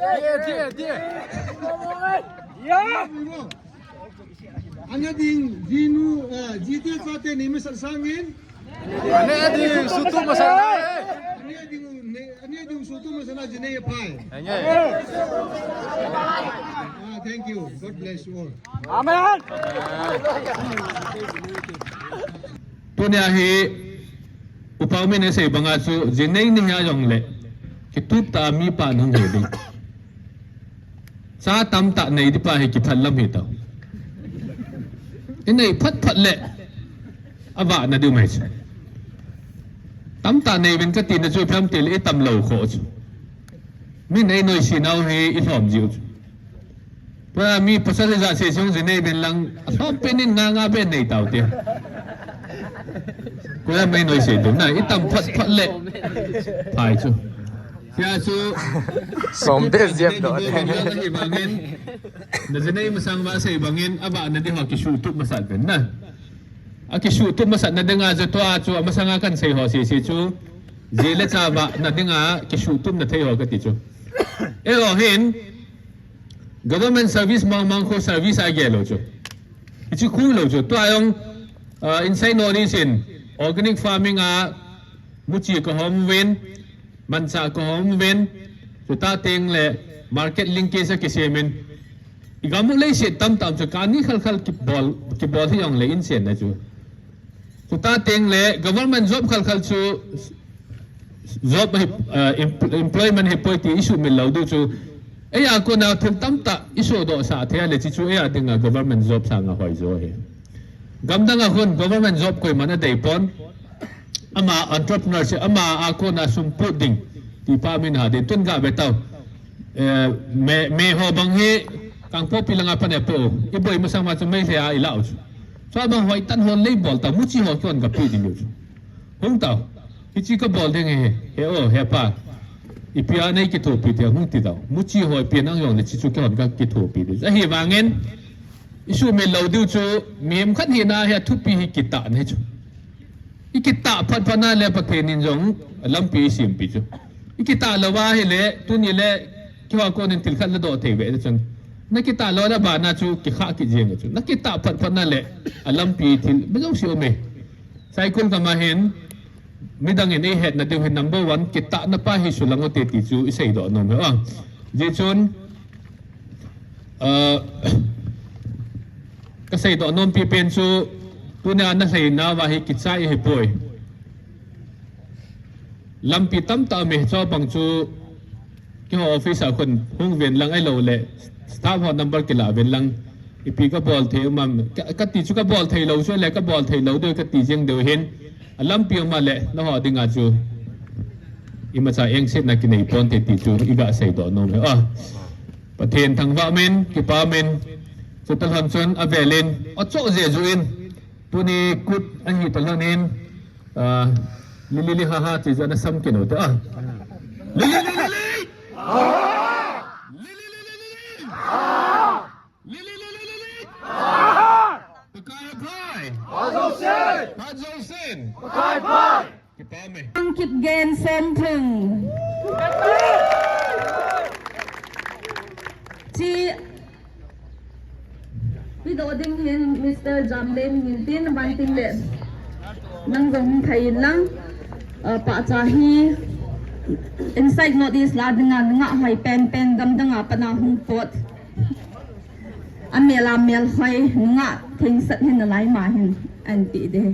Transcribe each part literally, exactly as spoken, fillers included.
Dia, dia, dia. Ana ding, jinu, eh, jite chate nei masat sangin. Ana ding, sutu masat. Ana ding, nei, ana ding sutu masat na jinei phai. Anye. Ah, thank you. God bless you all. Amen. Tunia hi, Upa Min asei banga chu, jinei ni hia jongle, kitup tah a mipa nung hi ding. Cha tamtah nei ding pa hi kiphat lam hi tao. I nei phat phat le, avahna diu mai chu. Tamtah nei uvin kati na chu, ipi ham itile i tam lou kho chu. Min ei noise nau hi i lhom jiu chu. Tua mi pasal ijat seh sung jinei uvin lang, alhom pen in nga nga pen nei tau te. Koiya mai noise diu na, i tam phat phat le. Phai chu. Sia chu. Som be jep do. Hi bangin. Na jinei masang va sei bangin, avahna ding ho kisutup masat uvin na. Akisutup masat na dinga chu tua chu amasanga kan sei ho seh seh chu. Ji le cha vahna dinga kisutupna thei ho kati chu. Eiho hin, government service mang mang kho service a gel lou chu. Hichi khu lou chu. Tua jong, ah, inside North East in organic farming a muchi kahom uvin, manchah kahom uvin, chuta teng le market linkage a kisem in. I gam u leiset tamtah chu kani khal khal kibol, kibol hi jong le in sen na chu. Chuta teng le government job khal khal chu job hi, eh, em-, employment hi poi ti i sumil lou diu chu. Eia kona thil tamtah i sodoh sah thei le chi chu eia dinga government job sanga hoi jo hi. Gamdang a khun government job koiman adei pon. Ama entrepreneurship, ama a kona sum put ding. Ti pa min ha ding tun ga ve tau. Eh, me, me ho bang hi Kangpokpi langa pan e po. I boi masang ma chu Meitei a i lau chu. Chua bang hoi tan hon lei bol ta, muchi ho kion ka pi ding u chu. Hung tau. Hichi ka bol ding he, he o, he pa. Ipi a nei kithopi te hung ti tau. Muchi ho ipi nang jong le chi chu kion ka kithopi ding. Ahivangin, i sumil lou diu chu, mihem khat hina hi athupi hi kitahna hi chu. I kitah phat phat na le Pathen in jong lampi i simpi chu. I kitah lou va hile, tuni le, keiho a konin thil khat la doh thei ve chun. Na kitah lou le bana chu kikha kit jeng chu. Na kitah phat phat na le, alampi thil, ba jong si ome. Saikul kama hin, midang in ei hetna diu hin number one, kitahna pa hi sulang u te ti chu i seidoh nom hi. Ah, ji chun, ah, ka seidoh nompi pen chu, tunia na lhei nauva hi kichai hi poi. Lampi tamtah um e, chua bang chu keiho office a khun hung ven lang ahilou le, staff ho number kila ven lang, ipi ka bol thei um am, ka, ka ti chu ka bol thei lou chu le, ka bol thei lou diu ka ti jeng diu hin, alampi um a le, nangho dinga chu imacha engsetna kinei ponte ti chu i ga seidoh nom hi. Ah, Pathen thangvah in, kipa in, chuta lhon chun avel in, achoh jeju in, tuni kut ahi ta lhon in, Ah, li, li, li, ha, ha, ti chu ana sam kit u te, ah. Li, li, li, li, li! Li, li, li, li, li, li! Li, li, li, li, li, li! Pakai Pai! Phat Jousen! Phat Jousen! Pakai Pai! Kipa me. Ang Kipgen Somthung. Chi Pi doh ding hin Mister Jamlem Ngintin, Vantin le nang jong hung thei in lang, ah, pahcha hi inside North East la dinga nungah hoi penpen gamdang a pat a hung pot. Amel a melhoi nungah thengsat hin nalai ma hin anti de.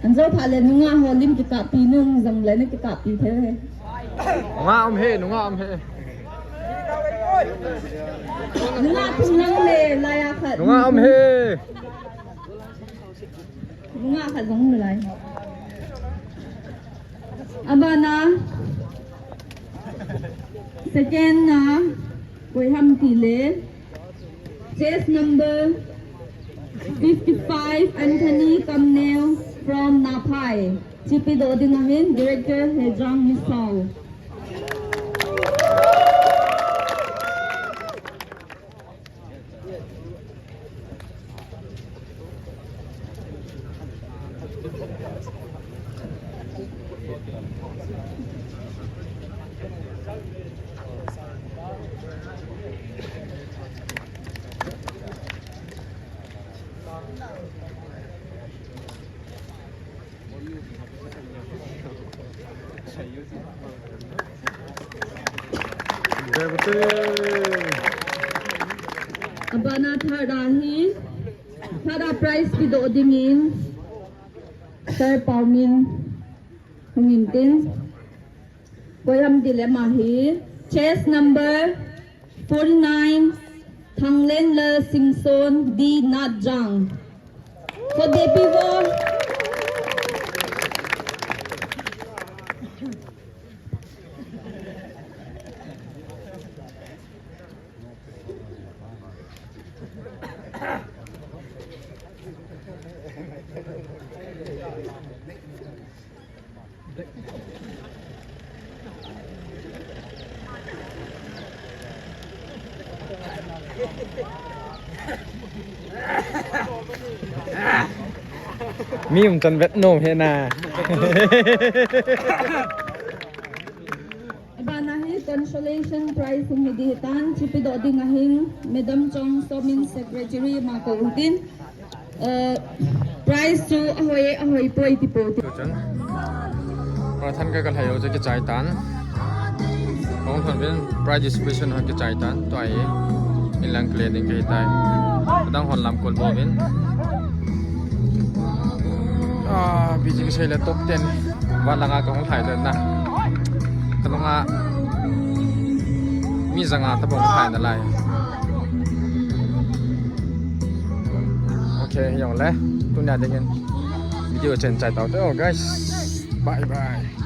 Anjo pha le nunga ho lim kikahpi nung jong le na kikahpi thei he. Nunga um he, nunga um he. Nunga thum lang le, laiya khat. Nunga um he. Nunga khat jong um lai. Abana. Second na. Koi ham ti le. Chest number fifty-five, Anthony Kamneo from Naphai. Chipi doh ding ahin, Director Hejang Misao. Abana third a hi, third a prize kidoh dingin Sir Paumin hungin tin. Koi ham ti le ama hi, chest number forty-nine, Thanglenlal Singson, D Natjang. Khotbe pi vo. Mi um chan vet nom he na. Abana hi consolation prize hung hi ding hitan, chipi doh ding ahin, Madam Chong Somin Secretary ma ko utin. Eh, prize chu ahoi, ahoi poi ti po ti. Tuchun. Pathan ka kalhai u chu kichai tan. Hung thon bin prize distribution ha kichai tan. Tua hi. Inlang kile ding kahi tai. Dang hon lam kol bo bin. Ah, B J P sei le top ten. Van langa ka hung lhai le na. Ka lunga mi janga tabang lhai na lai. Okay, jong le. Tunia dingin video chen chai tau te, oh, guys. Bye bye.